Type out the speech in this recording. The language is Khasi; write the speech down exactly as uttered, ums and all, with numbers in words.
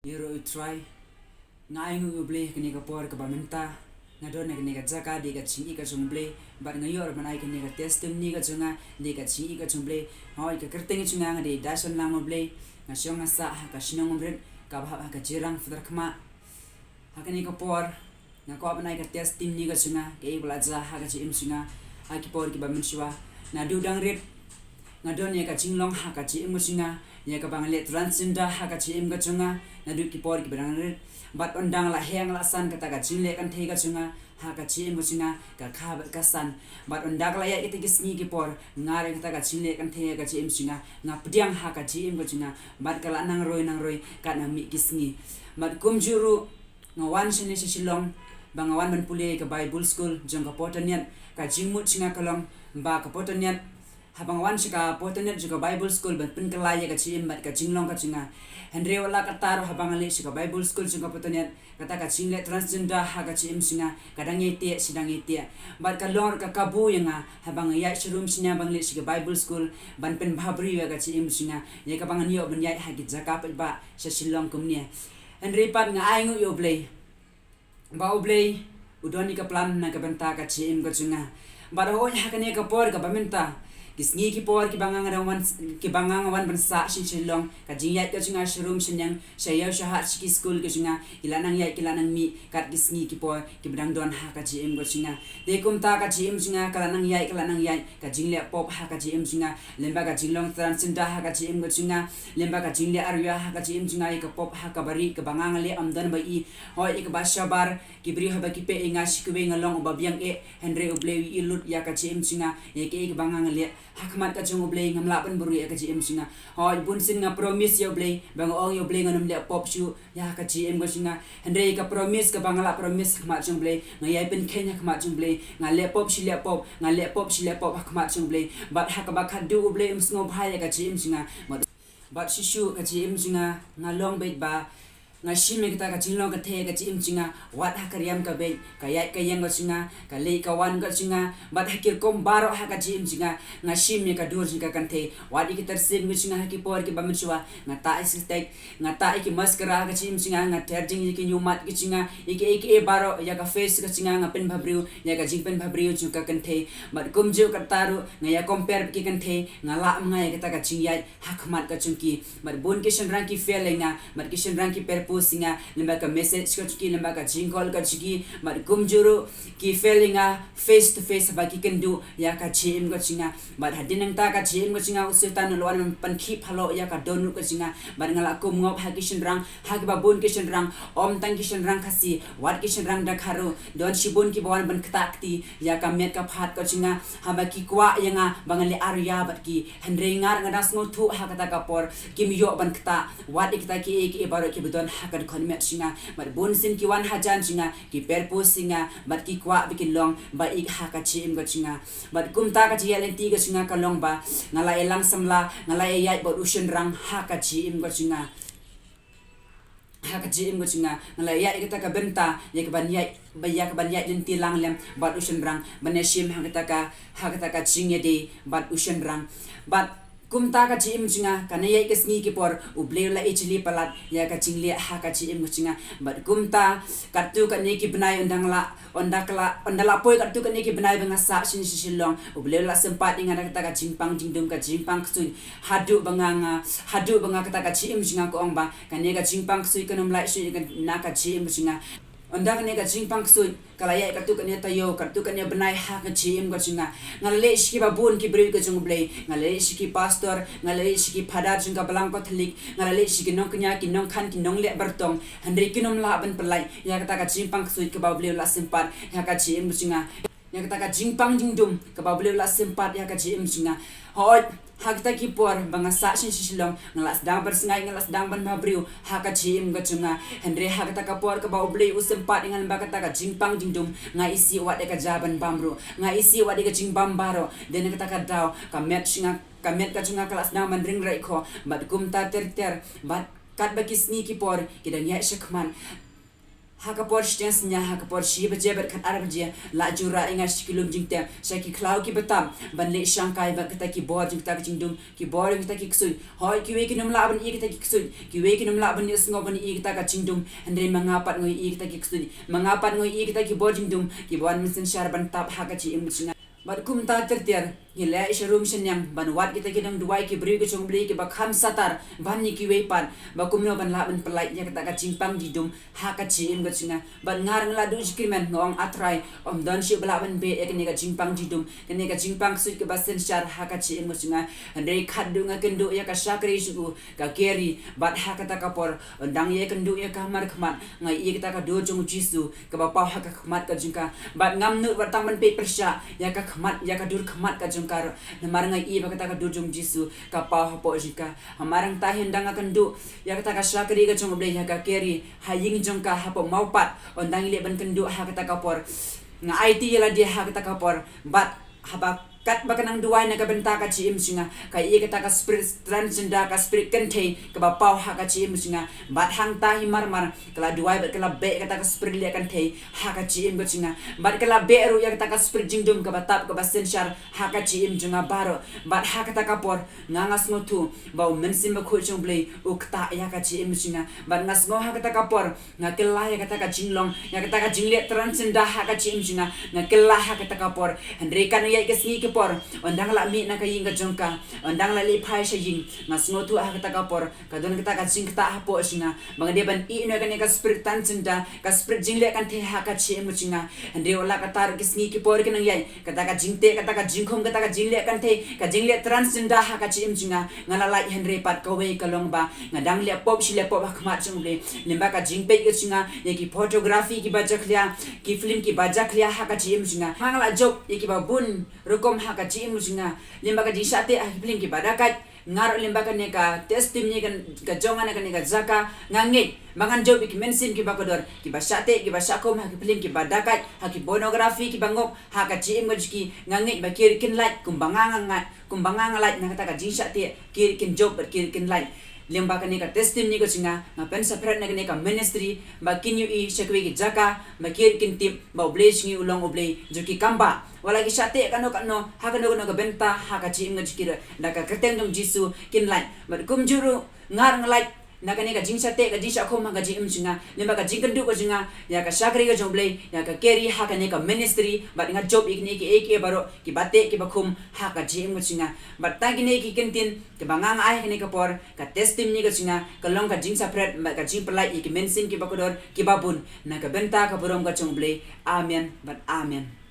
Ïaroh U Trai, nga ainguh ïa U Blei ha kane ka por kaba mynta nga don ha kane ka jaka dei ka jingïeit ka jong U Blei, bad nga ïoh ban ai kane ka testimony ka jong nga dei ka jingïeit ka jong U Blei. Hooid, ka kyrteng ka jong nga nga dei Dashan Langmablei, nga shong nga sah ha ka shnong Umrit kaba hap ha ka Jirang Pharkhmah. Ha kane ka por nga kwah ban ai ka testimony ka jong nga, kaei ba la jia ha ka jingim jong nga ha ki por kiba mynshuwa. Naduh dang rit nga don ïa ka jinglong ha ka jingim ka jong nga, ïa kaba nga leh transgender ha ka jingim ka jong nga. Naduh ki por kiba dang rit, bad ynda nga la heh nga la san, kata ka jingleh kynthei ka jong nga ha ka jingim ka jong nga ka kha bad ka san. Bad ynda ka la ïaid kita ki sngi ki por, nga rit, kata ka jingleh kynthei ha ka jingim jong nga, nga pdiang ha ka jingim ka jong nga, bad ka la nang roi nang roi katba mih ki sngi. Bad kumjuh ruh nga wan shane sha Shillong ba nga wan ban pule ka Bible School jong ka Potaniat. Ka jingmut jong nga ka long ba ka Potaniat, haba nga wan sha ka Potaniat jong ka Bible School ban pynkylla ïa ka jingim bad ka jinglong ka jong nga. Hynrei wat la katta ruh, haba nga leit sha ka Bible School jong ka Potaniat, kata ka jingleh transgender ha ka jingim jong nga ka dang ïai teh shi dang ïai teh. Bad ka long ruh ka kabu ïa nga haba nga ïaid sharum shane ba nga leit sha ka Bible School ban pynbhabriew ïa ka jingim jong nga, ïa kaba ngan ïoh ban ïaid ha ki jaka paidbah sha Shillong kumne. Hynrei pat nga ainguh ïa U Blei ba U Blei u don ïa ka plan na ka bynta ka jingim ka jong nga. Bad hooid, ha kane ka por kaba mynta, ki sngi ki por kiba nga nga dang wan, kiba nga nga wan ban sah sha Shillong, ka jingïaid ka jong nga sharum shaneng, sha ïew sha hat, sha ki skul ka jong nga, ki la nang ïaid ki la nang mih kat ki sngi ki por kiba dang don ha ka jingim ka jong nga. Te kumta ka jingim jong nga ka la nang ïaid ka la nang ïaid, ka jingleh pop ha ka jingim jong nga, lyngba ka jinglong transgender ha ka jingim ka jong nga, lyngba ka jingleh arwia ha ka jingim jong nga, ïa ka pop ha kaba rieh kaba nga nga leh ym don ba ïohi. Hooid, ïa kaba shabar ki briew haba ki peit ïa nga, shi kiwei nga long uba biang eh, hynrei U Blei u ïohi lut ïa ka jingim jong nga, ïa kaei kaba nga nga leh ha khmat ka jong U Blei. Ngam lah ban buhrieh ïa ka jingim jong nga. Hooid, bunsien nga promise ïa U Blei ba nga ong ïa U Blei ngan ym leh pop shuh ïa ka jingim ka jong nga. Hynrei ka promise kaba nga la promise ha khmat jong U Blei, nga ïai pynkheiñ ha khmat jong U Blei, nga leh pop shi leh pop, nga leh pop shi leh pop ha khmat jong U Blei. Bad ha kaba khatduh U Blei um sngewbha ïa ka jingim jong nga. Bad, bad shuh shuh ka jingim jong nga, nga long beit ba nga shim ïa kata ka jinglong kynthei ka jingim jong nga, wat ha ka riam ka beit, ka ïaid ka ïeng ka jong nga, ka leit ka wan ka jong nga, bad ha ki rukom baroh ha ka jingim jong nga, nga shim ïa ka dur jong ka kynthei. Wat ïa ki tyrsim ka jong nga ha ki por kiba mynshuwa, nga tah ïa ki stek, nga tah ïa ki mascara ha ka jingim jong nga, nga tyrjing ïa ki ñiumat ka jong nga, ïa ki, ïa ki, ïa baroh, ïa ka face ka jong nga, nga pynbhabriew ïa ka jingpynbhabriew jong ka kynthei. Bad kumjuh katta ruh, nga ïa compare bad ki kynthei, nga lah ma nga ïa kata ka jingïaid ha khmat ka jong ki. Bad bun ki shynrang ki fail ïa nga, bad ki shynrang ki pyrpose ïa nga lyngba ka message ka jong ki, lyngba ka jingcall ka jong ki, bad kumjuh ruh ki fail ïa nga face to face haba ki kynduh ïa ka jingim ka jong nga. Bad hadien nangta ka jingim ka jong nga, u Soitan u la wan ban pynkhih phalok ïa ka dohnud ka jong nga. Bad nga la kum ngop ha ki shynrang, ha kiba bun ki shynrang, ym tang ki shynrang Khasi, wat ki shynrang Dkhar ruh, don shibun kiba wan ban ktah kti ïa ka met ka phad ka jong nga, haba ki kwah ïa nga ba ngan leh arwia bad ki. Hynrei nga ruh nga dang sngewthuh ha kata ka por kim ïoh ban ktah wat ïa kita kiei kiei baroh kiba don ha ka dkhot met jong nga. Bad bunsien ki wan hajan jong nga, ki pyrpose ïa nga, bad ki kwah ba kin long ba ïeit ha ka jingim ka jong nga. Bad kumta ka jingïaid lynti ka jong nga ka long ba nga la ïalang samla, nga la ïaid bad u shynrang ha ka jingim ka jong nga. Ha ka jingim ka jong nga, nga la ïaid ïa kata ka bynta ïa kaban ïaid, ba ïa kaban ïaid lynti lang lem bad u shynrang, ban ïashim ha kata ka, ha kata ka jingïadei bad u shynrang. Bad kumta ka jingim jong nga, kane ïaid ka sngi ki por, U Blei u la ïajli palat ïa ka jingleh ha ka jingim ka jong nga. Bad kumta katto katne ki bnai, ynda nga la, ynda ka la, ynda la poi katto katne ki bnai ba nga sah shane sha Shillong, U Blei u la sympat ïa nga da kata ka jingpang jingdum, ka jingpang ksuid, haduh ba nga, nga, haduh ba nga kata ka jingim jong nga ka ong ba kane ka jingpang ksuid kan ym lait shuh ïa ka, na ka jingim ka jong nga. Ynda kane ka jingpang ksuid ka la ïaid katto katne taïew, katto katne bnai ha ka jingim ka jong nga, nga la leit sha kiba bun ki briew ka jong U Blei, nga la leit sha ki pastor, nga la leit sha ki phadar jong ka Balang Katholik, nga la leit sha ki nongkñia, ki nongkhan, ki nongleh bartong, hynrei kin ym lah ban pynlait ïa kata ka jingpang ksuid kaba U Blei u la sympat ïa ka jingim ka jong nga. Ïa kata ka jingpang jingdum kaba U Blei u la sympat ïa ka jingim jong nga. Hooid, ha kita ki por ba nga sah shane sha Shillong, nga la sdang ban sngaid, nga la sdang ban bhabriew ha ka jingim ka jong nga. Hynrei ha kata ka por kaba U Blei u sympat ïa nga lyngba kata ka jingpang jingdum, nga isih wat ïa ka jia ban bam ruh, nga isih wat ïa ka jingbam baroh. Dei na kata ka daw ka met jong nga, ka met ka jong nga ka la sdang ban ring raikhoh. Bad kumta ter ter, bad katba ki sngi ki por ki dang ïaid shakhmat, Ha ka por shiteng synñia, ha ka por shi baje bad khatar baje, la ju rah ïa nga sha ki lum jingtep, sha ki khlaw kiba tam, ban leit shangkai bad kita ki bor jong kita ka jingdum, ki bor jong kita ki ksuid. Hooid, kiwei kin ym lah ban ïohi ïa kita ki ksuid, kiwei kin ym lah ban ïohsngew ban ïohi ïa kita ka jingdum, hynrei ma nga pat nga ïohi ïa kita ki ksuid, ma nga pat nga ïohi ïa kita ki bor jingdum, kiba wan mynsynshar ban tap ha ka jingim ka jong nga. Bad kumta ter ter, ngi leit sha rum sha niam, ban wad kita ki nongduwai ki briew ki jong U Blei kiba kham satar, ban ïa kiwei pat, ba kumno ban lah ban pynlait ïa kata ka jingpang jingdum, ha ka jingim ka jong nga. Bad nga ruh nga la duh jingkyrmen, nga ong A Trai, ym don shuh ba lah ban beh ïa kane ka jingpang jingdum, kane ka jingpang ksuid kaba synshar ha ka jingim ka jong nga. Hynrei khatduh nga kynduh ïa ka shakri jong u, ka Carrie, bad ha kata ka por, ynda nga ïakynduh ïa ka ha mar khmat, nga ïohi ïa kata ka dur jong u Jisu, kaba paw ha ka khmat ka jong ka. Bad ngam nud wat tang ban peit pyrshah ïa ka khmat, ïa ka dur khmat ka jong ka ruh. Namar nga ïohi ba kata ka dur jong u Jisu ka paw hapoh jong ka. Hamar hangta hi ynda nga kynduh ïa kata ka shakri ka jong U Blei, ïa ka Carrie, ha ïing jong ka hapoh Mawpat, ynda ngi leit ban kynduh ha kata ka por, nga aiti ïa lade ha kata ka por. Bad haba katba ka nang duwai na ka bynta ka jingim jong nga, ka ïohi kata ka spirit transgender, ka spirit kynthei kaba paw ha ka jingim jong nga. Bad hangta hi mar mar, ka la duwai bad ka la beh kata ka spirit leh kynthei ha ka jingim ka jong nga. Bad ka la beh ruh ïa kata ka spirit jingdum kaba tap kaba synshar ha ka jingim jong nga baroh. Bad ha kata ka por, nga nga sngewthuh ba U Mynsiem Bakhuid jong U Blei u ktah ïa ka jingim jong nga. Bad nga sngew ha kata ka por, nga kylla ïa kata ka jinglong, ïa kata ka jingleh transgender ha ka jingim jong nga, nga kylla ha kata ka por. Hynrei katno ïa ki sngi ki por, ynda nga la mih na ka ïing ka jong ka, ynda nga la leit phai sha ïing, nga sngewthuh ha kata ka por, ka don kata ka jingktah hapoh jong nga, ba nga dei ban ïeh noh ïa kane ka spirit transgender, ka spirit jingleh kynthei ha ka jingim jong nga. Hynrei wat la katta ruh ki sngi ki por ki nang ïaid, kata ka jingteh, kata ka jingkhum, kata ka jingleh kynthei, ka jingleh transgender ha ka jingim jong nga, nga la lait. Hynrei pat kawei ka long ba nga dang leh pop shi leh pop ha khmat jong U Blei. Lyngba ka jingpeit ka jong nga ïa ki photography kiba jakhlia, ki film kiba jakhlia ha ka jingim jong nga, nga la jop ïa kiba bun rukom ha ka jingim jong nga. Lyngba ka jingshah teh ha ki film kiba dakait, nga ruh lyngba kane ka testimony ka, ka jong nga na kane ka jaka, nga ngeit ba ngan jop ïa ki mynsiem kiba kordor, kiba shah teh, kiba shah khum ha ki film kiba dakait, ha ki pornography kiba ngop ha ka jingim ka jong ki. Nga ngeit ba ki ruh kin lait kumba nga nga lait, kumba nga nga lait na kata ka jingshah teh, ki ruh kin jop bad ki ruh kin lait. Lyngba kane ka testimony ka jong nga, nga pynsaphriang na kane ka ministry, ba kin ïohi sha kiwei ki jaka, ba ki ruh kin tip ba U Blei jong ngi u long U Blei jong ki kam ba wat la ki shah teh kano kano, ha kano kano ka bynta ha ka jingim ka jong ki ruh, da ka kyrteng jong U Jisu kin lait. Bad kumjuh ruh nga ruh nga lait na kane ka jingshah teh, ka jingshah khum ha ka jingim jong nga, lyngba ka jingkynduh ka jong nga ïa ka shakri ka jong U Blei, ïa ka Carrie, ha kane ka ministry, bad nga jop ïa kine kiei kiei baroh, kiba teh kiba khum ha ka jingim ka jong nga. Bad tang kine ki kyntien kiba nga nga ai ha kane ka por, ka testimony ka jong nga ka long ka jingsaphriang bad ka jingpynlait ïa ki mynsiem kiba kordor kiba bun, na ka bynta ka burom ka jong U Blei. Amen bad amen.